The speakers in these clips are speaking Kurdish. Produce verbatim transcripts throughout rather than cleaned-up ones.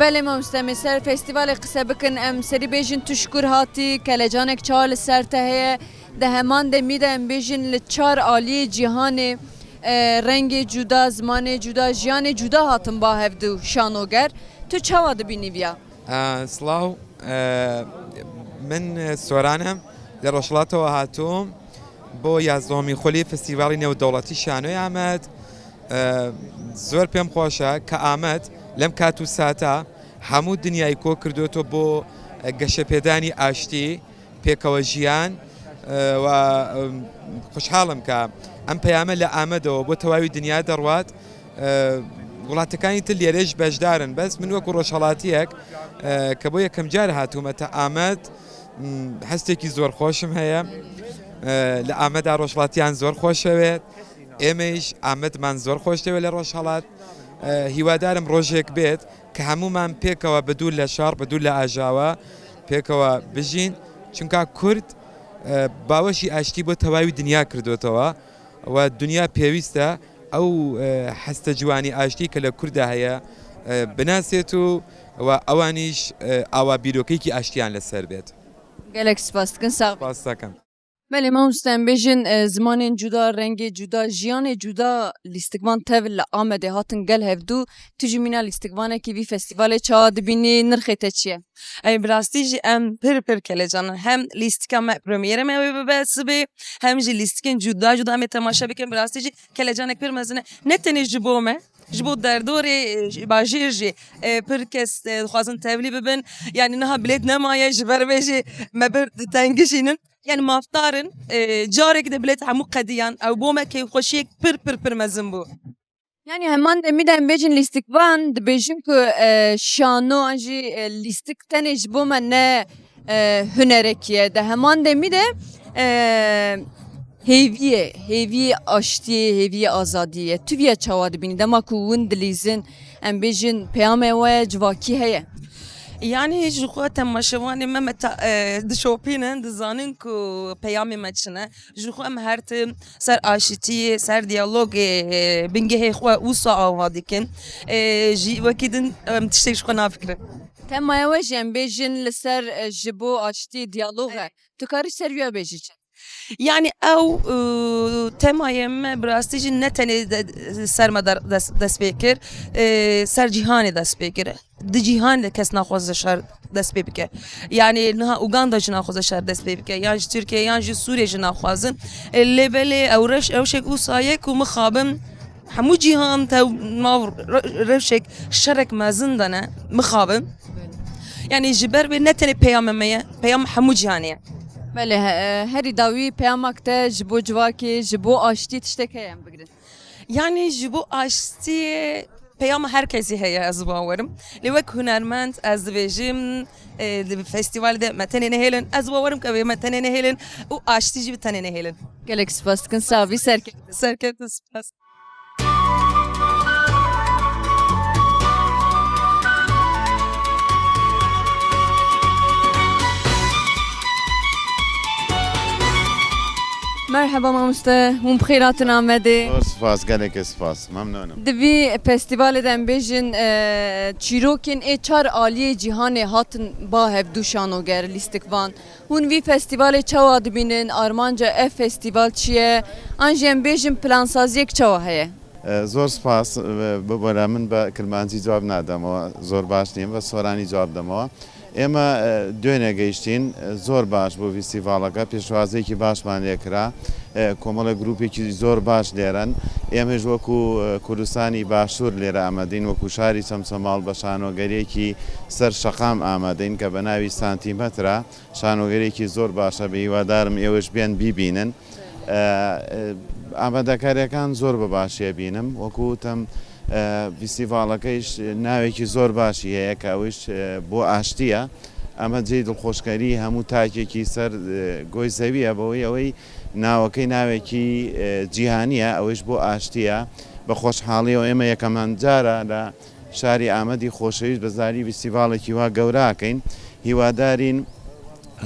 Belê mamoste, em ê ser festîvalê qise bikin, em serî bêjin tu ji kur hatî, kelecanek çawa li ser te heye, di heman demî de em bêjin li çar aliyê cîhanê, e, rengê cuda, zimanê cuda, jiyanê cuda hatin ba hevdu şanoger. Tu çawa dibînî viya? E, silav, e, min, e, Soran im, li Rojhilatê hatûm, bo yazdehemî xulî Festîvalê Newdewletî Şanoyê Amed. E, zor pêm xweş e ke Amed lem kat û sata hemû dinyayî ko kirdoto bo, e, geşepêdanî aştî, pêkewe jiyan, e, we, e, xweşhal im ke em peyame li Amedewe bo tewayî dinya derwat. E, welatekanî til lêrê jî beşdar in. Bes min wekû rojhelatiyek, e, ke bo yekem car hatûme te Amed, m, hestekî zor xweş im heye. E, li Ameda rojhelatiyan zor xweş e wê. Êmê jî Amed man zor xweş de wê li Rojhelat. E, hîwadar im rojek bêt ke hemû man pêkewe bi dû li şar, bi dû li ajawa pêkewe bijîn. Çunka Kurd, e, baweşî aştî bo tewayî dinya kirdotewe. We dinya pêwîst e ew, e, heste ciwanî aştî ke li Kurda heye, e, binasêt û we ewanîş, e, awa bîrokeyekî aştiyan li ser bêt. Gelek spas dikin, sax bî. Spas dikim. Belê mamoste, em bêjin, e, zimanên cuda, rengê cuda, jiyanê cuda lîstikvan tev li Amedê hatin gel hevdû. Tu jî mîna lîstikvanekî vî festîvalê çawa dibînî, nirxê te çi ye? Ey, bi rastî jî em pir pir kelecan in. Hem lîstika me premiyere me wê bibe sibê, hem jî lîstikên cuda cuda em ê temaşe bikin. Bi rastî jî kelecanek pir mezin e. Ne tenê ji bo me, ji bo derdorê, e, bajêr jî, e, pir kes, e, dixwazin tevlî bibin. Yanî niha bilêt nemaye, ji ber vê jî me pir tengişînin. Yanî mafdar in, e, carek de bilêt hemû qediyan. Ew bo me kêfxweşiyek pir pir pir mezin bû. Yanî heman demî de em bêjin lîstikvan, dibêjin ku, e, şano an jî, e, lîstik tenê ji bo me ne, e, hunerekî ye. Di heman demî de, e, hêviyê, hêviyê aştiyê, hêviyê azadiyê ye. Tu viya çawa dibînî? Dema ku hûn dilîzin, em bêjin peyamê we civakî heye. Yanî ji xwe temaşevanê me, me ta-, e, dişopînin, dizanin ku peyamê me çi ne. Ji xwe em her tim ser aşitiyê, ser diyalogê, e, bingehê xwe wisa ava dikin. E, ji wekî din em tiştek ji xwe nafikirin. Temaya we jî em bêjin li ser, e, ji bo aştî diyalog e. Tu karî ser wî bêjî çi? Yanî ew, e, temayê me bi rastî jî ne tenê de, ser me der-, dest, dest pê kir, e, ser cîhanê dest pê kir. Di cîhanê de kes naxwaze şer dest pê bike. Yanî niha Uganda jî naxwaze şer dest pê bike. Yan ji Tirkiye, yan ji Sûriye jî naxwazin. E, lê belê ew reş-, rewşek wisa ye ku mixabin hemû cîhan tev nav re-, rewşek şerek mezin de ne, mixabin. Yanî ji ber wê ne tenê peyama me ye, peyama hemû cîhanê ye. Belê, he-, herî dawî peyamak te ji bo civakê, ji bo aştî tiştek heye em bigrin. Yanî ji bo aştiyê peyama her kesî heye, ez bawerim. Lê wek hunermend ez dibêjim, e, di festîvalê de me tenê nehêlin. Ez bawerim ke wê me tenê nehêlin û aştî jî bi tenê nehêlin. Gelek spas dikin, sax bî, serkevt. Serkevt û spas. Merheba mamoste, hûn bi xêr hatin Amedê. Zor spas, gelekê spas, memnûn im. Di vî festîvalê de em bêjin, e, çîrokên ê çar aliyê cîhanê hatin ba hevdû şanoger, lîstikvan. Hûn vî festîvalê çawa dibînin? Armanca ev festîval çi ye? An jî em bêjin plansaziyek çawa heye? E, zor spas, e, bibore min be kirmancî cewab nademê, zor baş nîm, be soranî cewab demê. ئێمە، ئە، دوێنێ گەیشتین، ئە، زۆر باش بوو فیستیڤاڵەکە، پێشوازیەکی باشمان لێ کرا، ئە، کۆمەڵێک گروپێکی زۆر باش لێرەن. ئێمەش وەکو، ئە، کوردستانی باشوور لێرە ئامادەین، وەکو شاری چەمچەماڵ بە شانۆگەریەکی سەر شەقام ئامادەین کە بە ناوی سانتیمەترە. شانۆگەریەکی زۆر باشە، بە هیوادارم ئێوەش بێن بیبینن. ئە، ئە، ئامادەکاریەکان زۆر بە باشیە بینم. وەکو وتم، ئە، فیستیڤاڵەکەیش ناوێکی زۆر باشی هەیە کە ئەویش، ئە، بۆ ئاشتیە. ئەمە جێی دڵخۆشکەری هەموو تاکێکی سەر، ئە، گۆی زەویە، بەوەی ئەوەی ناوەکەی ناوێکی، ئە، جیهانیە، ئەوەیش بۆ ئاشتیە. بە خۆشحاڵیەوە ئێمە یەکەمان جارە لە شاری ئامەدی خۆشەویست بە زاری فیستیڤاڵێکی وا گەوراکەین. هیوادارین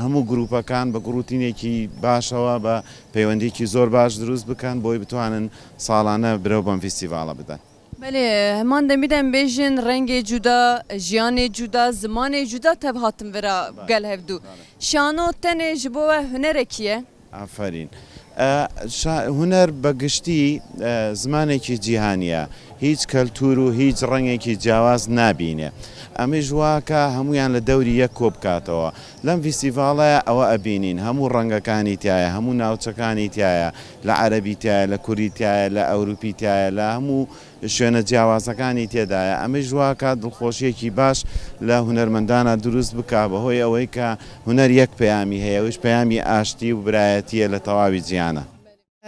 هەموو گروپەکان بە گروتینێکی باشەوە بە پەیوەندیەکی زۆر باش دروست بکەن، بۆی بتوانن ساڵانە برەو بەم فیستیڤاڵە بدەن. Belê, heman demî de em bêjin rengê cuda, jiyanê cuda, zimanê cuda tev hatin vira gel hevdû. Şano tenê ji bo we hunerekî ye? Aferîn. E, şa-, huner bi giştî, e, zimanekî cîhanî ye. Hîç keltûr û hîç rengekî ciyawaz nabîne. Em ê ji waka hemûyan li dewrî yek kop katەwە. Lem fîstîvalê ew ebînîn, hemû rengekani tiya ye, hemû navçekani tiya ye, li erebî tiya ye, li kurdî tiya ye, li ewropî tiya ye, li hemû şwêne ciyawazekani tê de ye. Em ê ji waka dilxweşiyekî baş li hunermendana dirûst bika, bi hoy ewey ke huner yek peyamî heye, wê ji peyamî aştî û birayetî ye li tewabî ciyana.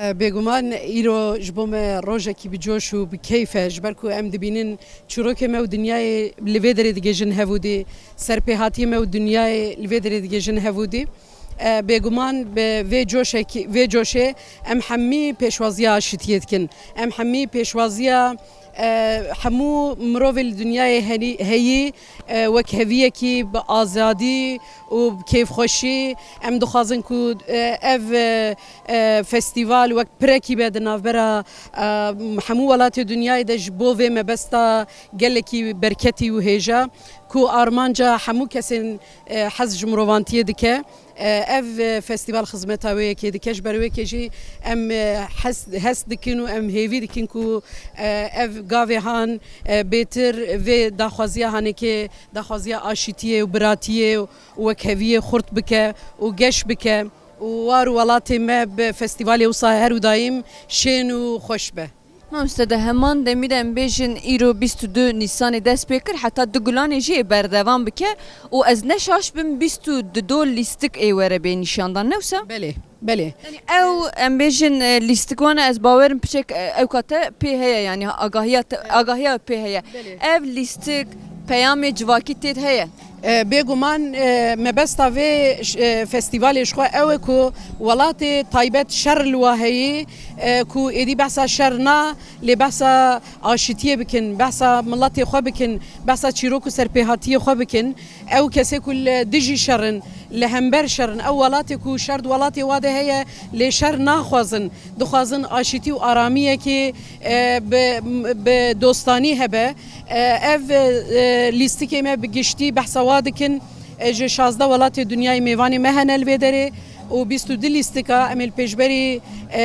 Bêguman îro ji bo me rojekî bi coş û bi keyf e, ji ber ku em dibînin çîrokê me û dinyayê li vê derê digihêjin hevûdî, serpêhatiyê me û dinyayê li vê derê digihêjin hevûdî. Bêguman bi vê coşekî, vê coşê em hemî pêşwaziya aşitiyê dikin. Em hemî pêşwaziya e, hemû mirovê li dinyayê henî-, heyî, e, wek heviyekî bi azadî û bi kêfxweşî. Em dixwazin ku, e, ev, e, e, festîval wek pirekî be di navbera, e, hemû welatê dinyayê de ji bo vê mebesta gelekî berketî û hêja ku armanca hemû kesên, e, hez ji mirovantiyê dike. E, ev, e, festîval xizmeta wê yekê dike. Ji ber wê yekê jî em, e, hes, hes dikin û em hêvî dikin ku, e, ev gavê han, e, bêtir vê daxwaziya hanekê, daxwaziya aşîtiyê û biratiyê û wekheviyê xurt bike û geş bike û war û welatê me bi festîvalê wisa her û daîm şên û xweş be. Mamoste, de heman demî de em bêjin îro bîst û du Nîsanê dest pê kir, heta du Gulanê jî ê berdewam bike û ez ne şaş bim bîst û du lîstik ê were bê nîşandan, ne wisa? Belê, belê. Yanî ew, em bêjin, e, lîstik wan e, ez bawerim piçek, e, ewka te pê heye, yanî agahiya te, agahiya pê heye. Belê. Ev lîstik peyamê civakî tê de heye? E, bêguman, e, mebesta vê ş-, e, festîvalê ji xwe ew e ku welatê taybet şer li wa heyî, e, ku êdî behsa şer na, lê behsa aşitiyê bikin, behsa miletê xwe bikin, behsa çîrok û serpêhatiyê xwe bikin. Ew kesê ku li dijî şer in, li hember şer in, ew welatê ku şer di welatê wa de heye, lê şer naxwazin, dixwazin aşitî û aramiyekê, e, bi, bi dostanî hebe. E, ev, e, lîstikê me bi giştî behsa wa dikin. E, ji şazdeh welatê dinyayê mêvanê me hene li vê derê û bîst û du lîstika em ê li pêşberî, e,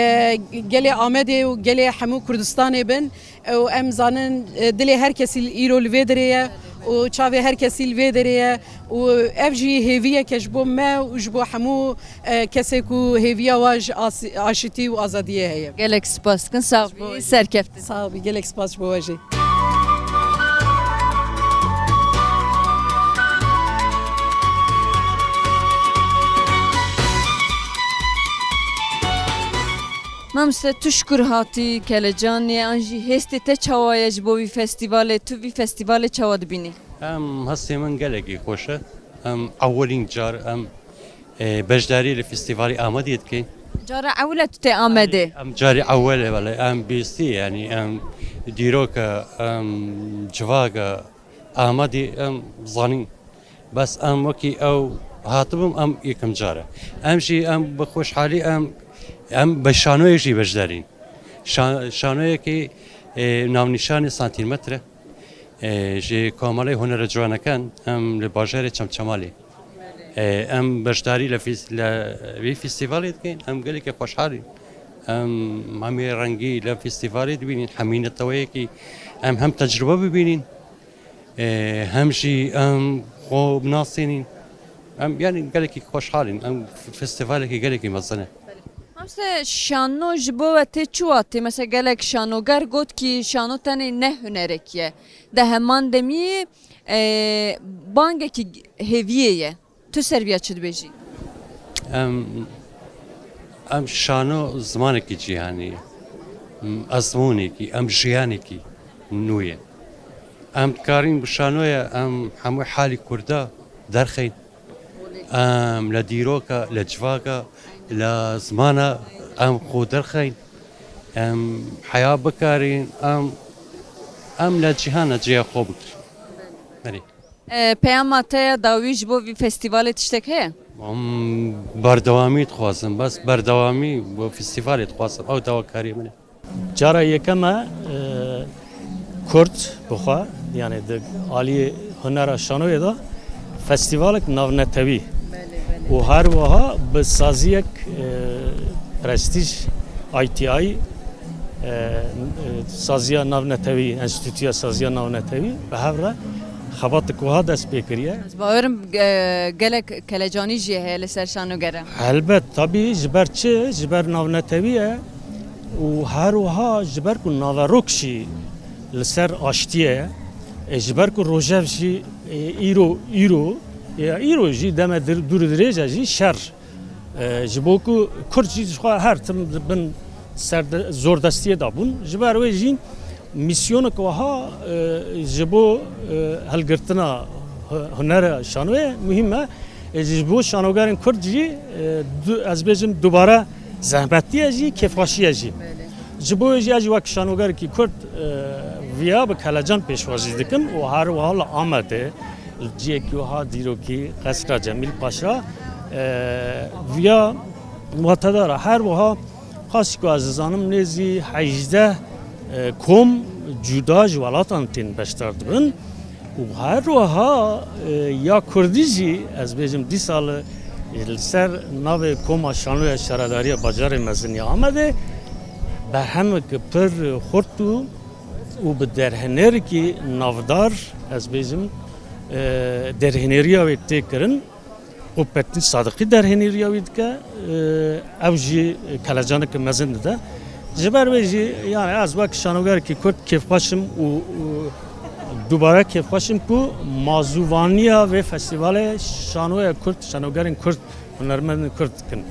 gelê Amedê û gelê hemû Kurdistanê bin. E, û em zanin, e, dilê her kesî îro li vê derê ye û çavê her kesî li vê derê ye û ev jî hêviyeke ji bo me û ji bo hemû, e, kesê ku hêviya wa ji as-, aşitî û azadiyê heye. Gelek spas dikin, sax bî, serkeftin. Sax bî, gelek spas ji bo we jî. Mamoste, tu ji kur hatî, kelecan î, an jî hêstê te çawa ye ji bo vî festîvalê? Tu vî festîvalê çawa dibînî? Em, hestê min gelekî xweş e. Em ewilîn car em, e, beşdarî li festîvalê Amedê dikin. Cara ewil e tu tê Amedê? Em carê ewil e, belê. Em bîstî, yanî em dîrok e, em civak e, Amedê em zanîn. Bes em wekî ew hatibûm, em yekem car e. Em jî em bi xweşhalî em, em bi şanoyê jî beşdarîn. Şa-, şanoyekî, e, navnîşanê Santîmetre, e, ji Komelê Hunera Ciwanekan, em li bajarê Çemçemalê. E, em beşdarî li fîs-, li vî festîvalê dikin, em gelekî xweşhal in. Em hemî rengî li festîvalê dibînin, hemî neteweyekî, em hem tecrube bibînin, e, hem jî em xwe binasînin. Em, yanî gelekî xweşhal in, em f-, festîvalekî gelekî mezin e. Mamoste, şano ji bo we tê çi watê? Mesela gelek şanoger got kî şano tenê ne hunerekî ye. De heman demî, e, bangekî hêviyê ye. Tu ser viya çi dibêjî? Em, em şano zimanekî cîhanî ye. Em ezmûnekî, em jiyanekî nû ye. Em dikarin bi şanoya em hemû halî Kurda derxeyn. Em li dîroka, li civaka, li zimana em xwe derxeyn. Em heya bikarin, em, em li cîhana cêya xwe bigirin. Belê. E, peyama te ya dawî ji bo vî festîvalê tiştek heye? Em berdewamî dixwazim, bes berdewamî bo festîvalê dixwazim. Ew dawakarî min e. Cara yekem e, e, Kurd bi xwe, yani di aliyê hunera şanoyê de festîvalek navnetewî û her wiha bi saziyek, e, prestîj, I T I, e, e, saziya navnetewî, Enstîtuya Saziya Navnetewî bi hev re xebatek wiha dest pê kiriye. Ez bawerim, e, gelek kelecanî jî heye li ser şanogeran. Helbet, tabî, ji ber çi? Ji ber navnetewî ye û her wiha ji ber ku naverok jî li ser aştiyê ye, e, ji ber ku rojev jî, e, îro, îro, e, îro jî deme dir-, dûr û dirêj e jî şer. E, ji bo ku Kurd jî ji xwe her tim di bin serde-, zordestiyê de bûn. Ji ber wê jî mîsyonek wiha, e, ji bo, e, hilgirtina hu-, hunera şanoyê muhîm e. E, ji bo şanogerên Kurd jî, e, du-, ez bêjim dubare zehmetî ye jî, kêfxweşî ye jî. Ji bo wê jî ez jî wek şanogerekî Kurd, e, viya bi kelecan pêşwazî dikim û her wiha li Amedê, li cihekî wiha dîrokî Qesra Cemîl Paşa, e, viya watedar e. Her wiha qasî ku ez dizanim nêzî hejdeh, e, kom cuda ji welatan tên beşdar dibin. Û her wiha, e, ya Kurdî jî, ez bêjim dîsa li, li ser navê Koma Şanoya Şaredariya Bajarê Mezin ya Amedê berhemeke pir xurt û, û bi derhênerekî navdar, ez bêjim, e, derhêneriya wê tê kirin. Qutbettin Sadiqî derhêneriya wî dike, e, ew jî kelecaneke mezin dide. Ji ber wê jî, yani ez wek şanogerekî Kurd kêfxweş im û, û dubare kêfxweş im ku mazûvaniya vê festîvalê şanoya Kurd, şanogerên Kurd, hunermendên Kurd dikin.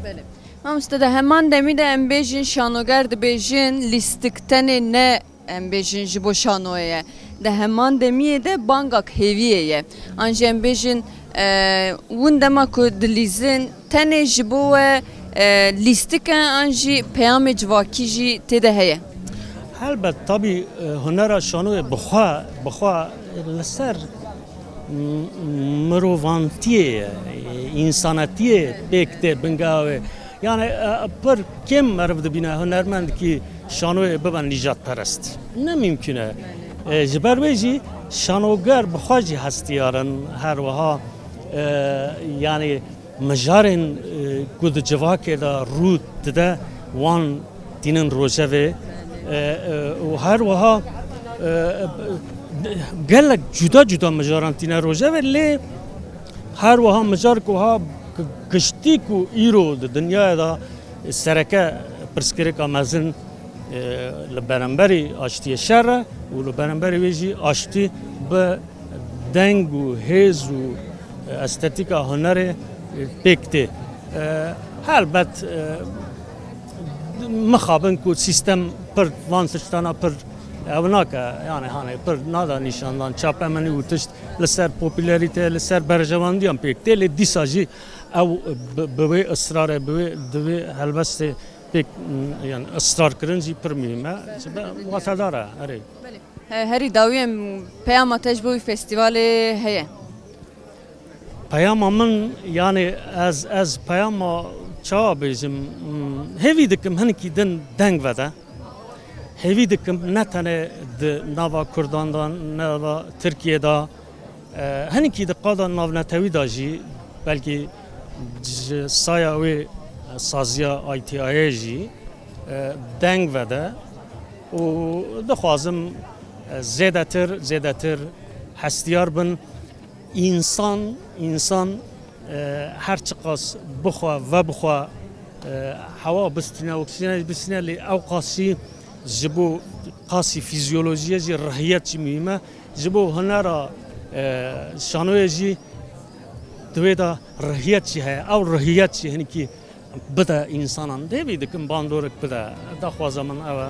Belê. Mamoste, di heman demî de em bêjin şanoger dibêjin lîstik tenê ne em bêjin ji bo şanoyê ye. Di heman demiyê de bangak hêviyê ye. An jî em bêjin, e, win dema ku dilîzin, tenê ji bo we, e, lîstik e, an jî peyamê civakî jî tê de heye? Helbet, tabî, e, hunera şanoyê bi xwe, bi xwe li ser m-, mirovantiyê, e, însanetiyê pêk tê bingeha wê. Yani, e, pir kêm meriv dibîne hunermendekî şanoyê bibe nîjadperest. Ne mimkun e. E, ji ber wê jî şanoger bi xwe jî hestiyar in, her wiha, e, yani mijarên, e, ku di civakê de rû dide, wan tînin rojevê, e, e, û her wiha, e, gelek cuda cuda mijaran tîne rojevê, lê her wiha mijarek wiha gi-, giştî ku îro di dinyayê de sereke pirsgirêka mezin, e, li beramberî aştiyê şer e û li beramberî wê jî aştî bi deng û hêz û, e, estetîka hunerê, e, pêk tê. E, helbet, e, mixabin ku sîstem pir van tiştana pir ew nake, yani, hani, pir nada nîşandan, çapemenî û tişt li ser popülerîte, li ser berjewandiyan pêk tê, lê dîsa jî ew bi, bi wê israrê, bi wê, di wê helbestê pêk, yani, israr kirin jî pir muhîm e. Ji ber watedar e, erê. Belê. He, herî dawî em peyama te ji bo wî festîvalê heye. Peyama min, yani ez, ez peyama çawa bêjim, hmm, hêvî dikim hinekî din deng vede. Hêvî dikim ne tenê di nava Kurdan de, nava Tirkiyê de, e, hinekî di qada navnetewî de jî, belkî ji saya wê, e, saziya I T I'ê jî, e, deng vede û dixwazim, e, zêdetir, zêdetir hestiyar bin. Însan, însan, e, her çiqas bixwe, vebixwe, e, hewa bistîne, oksîjene jî bistîne, lê ew qas jî ji bo qasî fîzyolojiyê jî rihiyet jî muhîm e. Ji bo hunera, e, şanoyê jî di wê de rihiyet jî heye. Ew rihiyet jî hinekî bide însanan. Hêvî dikim bandorek bide. Daxwaza min ew e.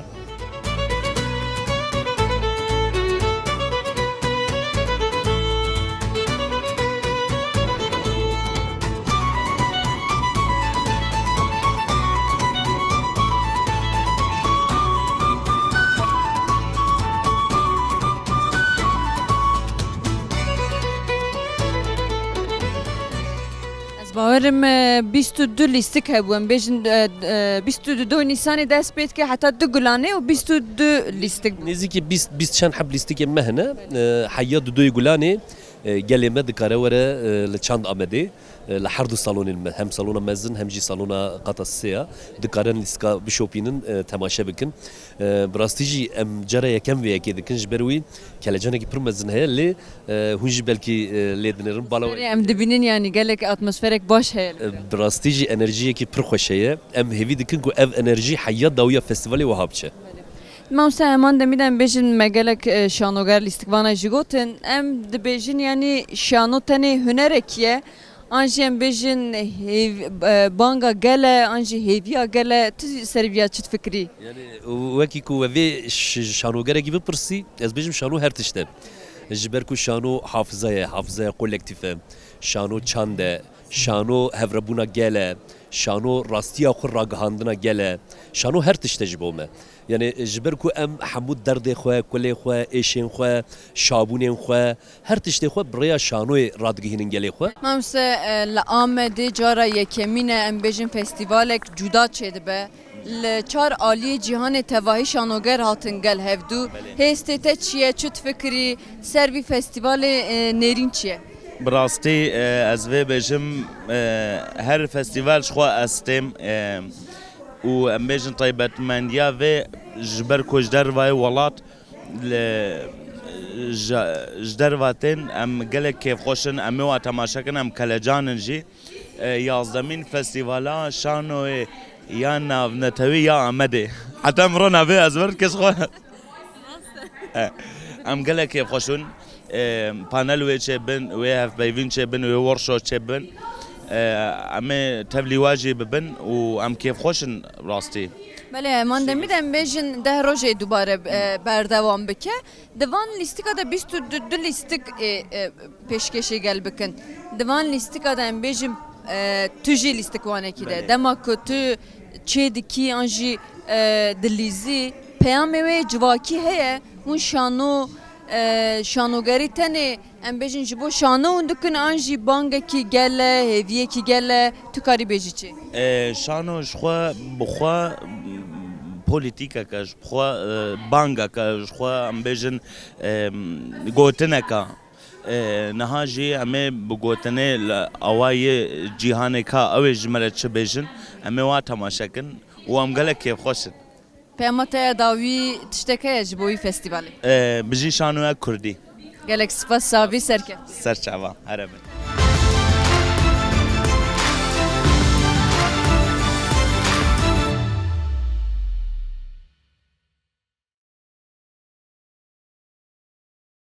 Ez Bawerim e, bîst û du lîstik hebû. Em bêjin e, e, bîst û du Nîsanê dest pê dike heta du Gulanê û bîst û du lîstik. Nêzîkî bîst, bîst çend heb lîstikê me hene. E, heya du Gulanê e, gelê me dikare were e, li çand Amedê. E, li her du salonên me, hem salona mezin hem jî salona qata sê ya, dikarin lîstika bişopînin, e, temaşe bikin. E, bi rastî jî em cara yekem vê yekê dikin, ji ber wî kelecanekî pir mezin heye, lê e, hûn jî belkî e, lê dinêrin. Bala Berê em dibînin, yanî gelek atmosferek baş heye. E, bi rastî jî enerjiyekî pir xweş heye. Em hêvî dikin ku ev enerjî heya dawiya festîvalê wiha biçe. Mamoste Heman Demî de em bêjin me gelek e, şanoger lîstikvana jî gotin. Em dibêjin, yanî şano tenê hunerekî ye. An jî em bêjin hêv-, e, banga gel e, an jî hêviya gel e. Tu ser vîya çi difikirî? Yani, wekî ku we vê ş-, şanogerekî bipirsî, ez bêjim şano her tişt e. Ji ber ku şano hafiza ye, hafizaya kolektîf e. Şano çand e, şano hevrebûna gel e, şano rastiya xwe ragihandina gel e. Şano her tişt e ji bo me. Yani, ji ber ku em hemû derdê xwe, kulê xwe, êşên xwe, şabûnên xwe, her tiştê xwe bi rêya şanoyê radigihînin gelê xwe. Mamoste, e, li Amedê cara yekemîn e, em bêjin festîvalek cuda çêdibe. Li çar aliyê cîhanê tevahî şanoger hatin gel hevdû. Belê. Hêstê te çi ye, çi difikirî, ser vî festîvalê e, nêrîn çi ye? Bi rastî, e, ez vê bêjim, e, her festîval ji xwe ez têm, e, û em bêjin taybetmendiya vê ji ber ku ji dervayê welat li, ji, ji derva tên, em gelek kêfxweş in, em ê wa temaşe kin, em kelecan in jî. E, yazdemîn festîvala şanoyê ya navnetewî ya Amedê. Heta min ro navê ez vir kes xwe. E, em gelek kêfxweş in. E, panel wê çêbin, wê hevpeyvîn çêbin, wê workshop çêbin. E, em ê tevlî wa jî bibin û em kêfxweş in rastî. Belê, Heman Demî de em bêjin deh rojê dubare e, berdewam bike. Di van lîstika de bîst û du lîstik ê, e, pêşkêşê gel bikin. Di van lîstika de em bêjin, e, tu jî lîstikvanekî de. Belê. Dema ku tu çê dikî an jî, e, dilîzî, peyamê wê civakî heye. Hûn şano, e, şanogerî tenê, em bêjin, ji bo şano hûn dikin an jî bangekî gel e, hêviyekî gel e, tu karî bêjî çi? E, şano ji xwe bi xwe polîtîkeke, ji xwe, e, bangeke, ji xwe em bêjin, e, gotineke. E, niha jî em ê bi gotinê li awayê cîhanê ka ew ê ji me re çi bêjin, em ê wa temaşe kin û em gelek kêfxweş in. Peyama te ya dawî tiştek heye ji bo wî festîvalê? E, bijî şanoya kurdî. Gelek spas, savî, serkeftin. Serçava, here bin.